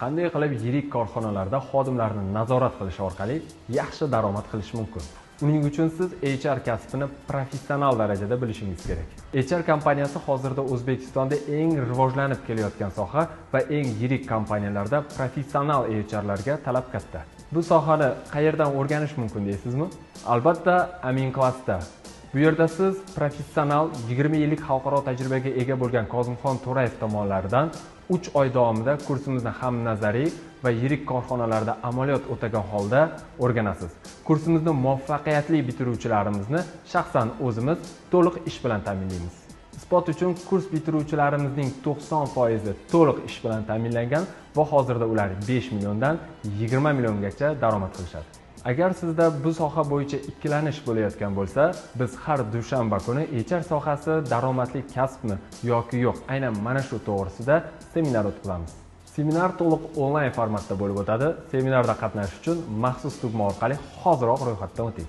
Qanday qilib yirik korxonalarda xodimlarni nazorat qilish orqali yaxshi daromad qilish mumkin? Uning uchun siz HR kasbini professional darajada bilishingiz kerak. HR kompaniyasi hozirda O'zbekistonda eng rivojlanib kelayotgan soha va eng yirik kompaniyalarda professional HRlarga talab katta. Bu sohani qayerdan o'rganish mumkin deysizmi? Albatta, Amin Classda. Bu yerda siz professional 20 yillik xalqaro tajribaga ega bo'lgan Kozimxon To'rayev tomonlaridan 3 oy davomida kursimizni ham nazariy va yirik korxonalarda amaliyot o'tagan holda o'rganasiz. Kursimizni muvaffaqiyatli bitiruvchilarimizni shaxsan o'zimiz to'liq ish bilan ta'minlaymiz. Isbot uchun kurs bitiruvchilarimizning 90% to'liq ish bilan ta'minlangan va hozirda ular 5 milliondan 20 milliongacha daromad qilishadi. Agar sizda bu soha bo'yicha ikkilanish bo'layotgan bo'lsa, biz har dushanba kuni HR sohasi daromadli kasbmi yoki yo'q, aynan mana shu to'g'risida seminar o'tkazamiz. Seminar to'liq onlayn formatda bo'lib o'tadi. Seminarda qatnashish uchun maxsus tugma orqali hoziroq ro'yxatdan o'ting.